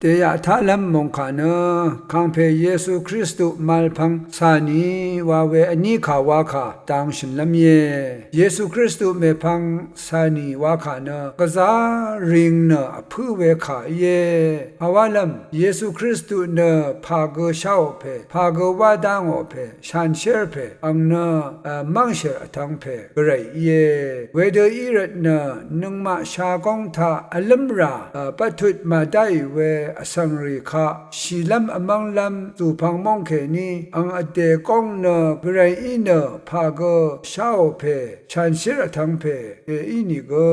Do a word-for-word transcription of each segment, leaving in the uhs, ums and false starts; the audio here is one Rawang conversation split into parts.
Dèyaq taqlv́m mòngkà nø, kàngpè Yesu Kristu màlpvng cà nì wa we vní kà wa kà dang shø̀nlv́m íe. Yesu Kristu mèpvng cà nì wa kà nø, gvzá ring nø vpǿ we kà íe. Pàwálv́m, Yesu Kristu nø pà gø sháò pè, pà gø wá dángò pè, shanshér pè, ang nø, e, mv́ngshèr vtvng pè, gvray íe. Wedø í rvt nø, nøngmaq shagóng taq, vlǿmrà, e, bvtut màdáì we vsvng rì kaq, shìlv́m vmv́nglv́m, zùpvng móng kèní, ang vdè góng nø, gvray í nø, pà gø, sháò pè, shanshér vtvng pè, e, ínìgø,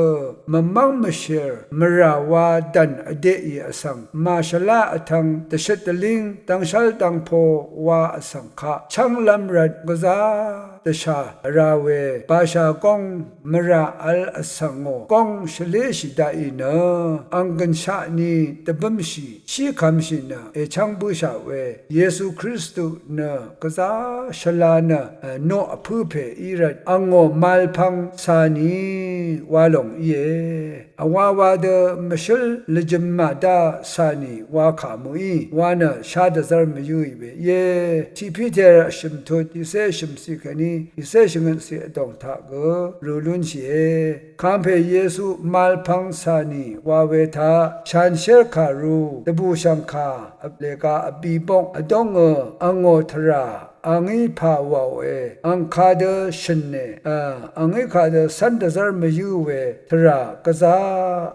mvmv́ng mvshèr, mvrà wa dv̀n vdeqì vsvng, màshvlá vtvng, dvshøt dvlíng, dvngshv́l dvngpo wa vsvng kaq, chv́nglv́m rvt gvzá, dvshà, ra we, bashà góng, mvrà vl vsvngò, góng shvléshì daqì nø, ang gø̀nshaq ni, dvbǿmshì, shí kvmshì nø, èchv́ng bǿshà we, Yesu Kristu nø, gvzá shvla nø, e, noq vpǿ pè í rvt, angò màlpvng cà nì, wa lòng íe. Vwawa dø mvshǿl lvjøm màdá cà nì wa kà mø̀í, wa nø shá dvzv́r mvyǿì we íe. Tiq Piter vshø̀m tut, tiqcé shø̀mciq kèní, tiqcé shvngøtciq vdòng taq gø, rø lúnshìe. Kàngpè Yesu màlpvng cà nì wa we taq, shanshér kàru, dvbùshv̀ngkà, vplega vbibok, vdóngø, angò tvrà, angí pà wàòe, ang kadø shø̀ne, a, angí kadø cv́n dvzv́r mvyǿ we, tvrà, gvzá,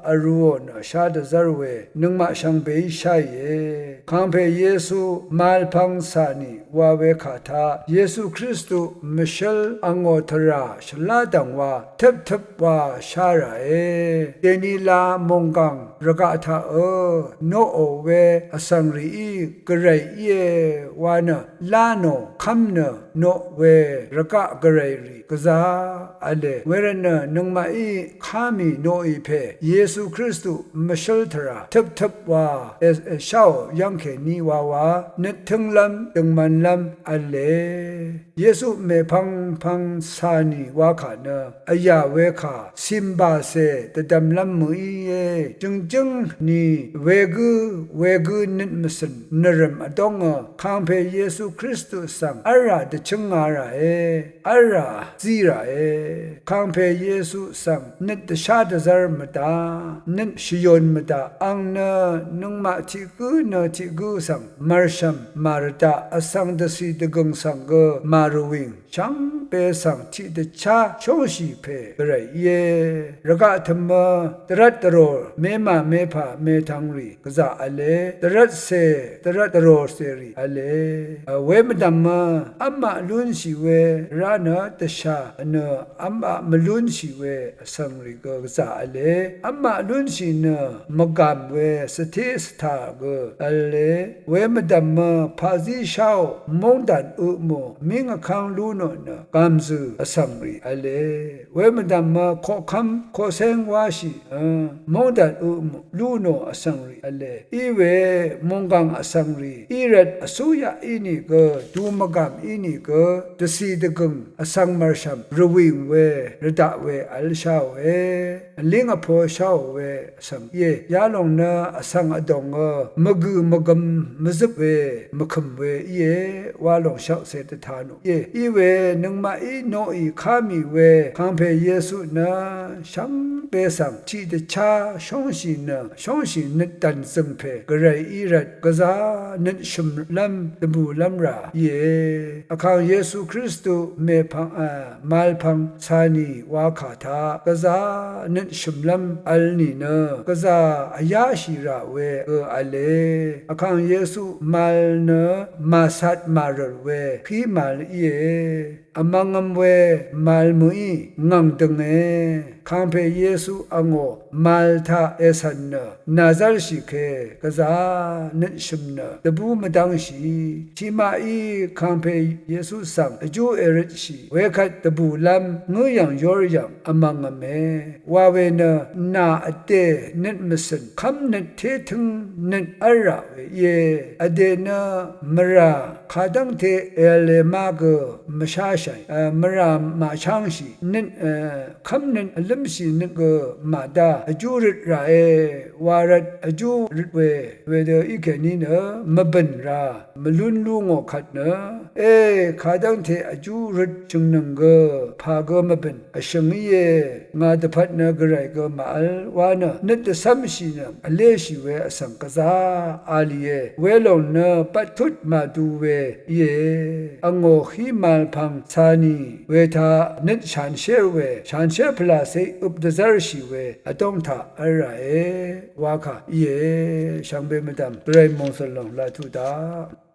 vrūò nø shá dvzv́r we, nøngmaq shvngbeí sháìe. Kàngpè Yesu, màlpvng cà nì, wa we kà taq, Yesu Kristu mvshǿl angò tvrà shvlá dv̀ng wa, tøptøp wa shá ràe. Dènila mònggàng rvgaq taqø, noqò we vsvng rìí gvray íe wa nø, lá nò kv́m nø noq we rvgaq gvray rì gvzá v̄le. Wervtnø nøngmaqí ká mì noqì pè Yesu Kristu mvshǿl tvrà tøptøp wa, e, e, sháò yv́ng kèní wawa nøt tǿnglv́m døngmanlv́m v̄le. Yesu mèpvngpvng cà nì wa kà nø vyà we kà cìmbàcè dvdv̀mlv́m mø̀íe. Jø̀ngjǿng ni wegǿ wegǿ nøt mvcø̀n nvrø̀m vdóngø kàngpè Yesu Kristu svng v́lrà dvchǿng nga ràe. V́lrà zí ràe. Kàngpè Yesu svng nøt dvshá dvzv́r mvdaq, nøt shvyòn mvdaq, ang nø nøngmaq tiq gǿ nø tiq gǿ svng mv̀rshv̀m màrvdaq vsvng dvcì dvgø̀ng svng gø màrvwìng shvngbe svng tiqdvchá shóngshì pè gvray íe. Rvgaq tø̀mø dvrvt dvròr, memà mepà metvng rì gvzà v̄le, dvrvtcè dvrvt dvròrcè rì v̄le. Wemvdv̀mø v́maq lúnshì we rá nø dvshà nø v́maq mvlúnshì we vsvng rì gø gvzà v̄le. V́maq lúnshì nø mvgàm we svté svtà gø v̄le. Wemvdv̀mø paqzí sháò móngdàn øpmò míngrvkv́ng lú nò nø gàmzø̀ vsvng rì v̄le. Wemvdv̀mø koqkv́m koqcéng wáshì, e, móngdàn øpmò lú nò vsvng rì v̄le. Iwe mònggàng vsvng rì í rvt vsúyaq ínìgø, du mvgàm ínìgø, dvcì dvgø̀ng vsvng mv̀rshv̀m rvwìng we, rvdaq we v̄lsháòe. Vlíng vpo sháò we vsvng íe. Yalòng nø vsvng vdòngø mvgø̀ mvgøm mvzøp we mvkø̀m we íe. Wa lòng shvkse dvta nò íe. Iwe nøngmaqí noqì ká mì we kàngpè Yesu nø shvngbe svng tiqdvchá shóngshì nø shóngshì nøt dv̀n zø̀ng pè gvray í rvt gvzá nøt shø̀mlv́m dvbùlv́m rà íe. Vkàng Yesu Kristu mèpvng, e, màlpvng cà nì wa kà taq gvzá nøt shø̀mlv́m vl nìnø gvzà vyáshì rà we gø v̄le. Vkàng Yesu màl nø màcat màrø̀l we hí màl íe. Vmvngvm we màl mø̀í ngv̀ng dønge. Kàngpè Yesu angò màl taq ècv̀n nø nàzv́lshì ke gvzá nøt shø̀m nø dvbú mvdv́ngshì. Tiqmaqí kàngpè Yesu svng vjú èrøtshì wekvt dvbùlv́m ngǿyv̀ng yóryv̀ng vmv̀ngv̀me. Wa we nø nà vdè nøt mvcø̀n kv́mnøt tétǿng nøt v́lrà we íe. Vdè nø mvrà kadv́ngte èv̄le má gø mvsháshàì, e, mvrà màchángshì nøt, e, kv́mnøt vlǿ Vshì nøt gø màdá vjú røt ràe wa rvt vjú røt we, wedø í kèní nø mvbø̀n ra mvlún lú ngò kvt nø, e, kadv́ngte vjú røt shø̀ngnøng gø pà gø mvbø̀n vshø̀ng íe, ngà dvpvt nø Gvray gø màvl wa nø nøt dvcv́mshì nø vléshì we vsvng gvzá a lìe, welòng nø bvttut màdu we íe. Angò hí màlpv̀ng cà nì we taq nøt shanshér we, shanshér pvlàcé øp dvzv́rshì we vdóng taq v́l ràe wa kà íe. Shvngbe mvdv̀m Gvray mòngsø̀l lòng laq tuq daq.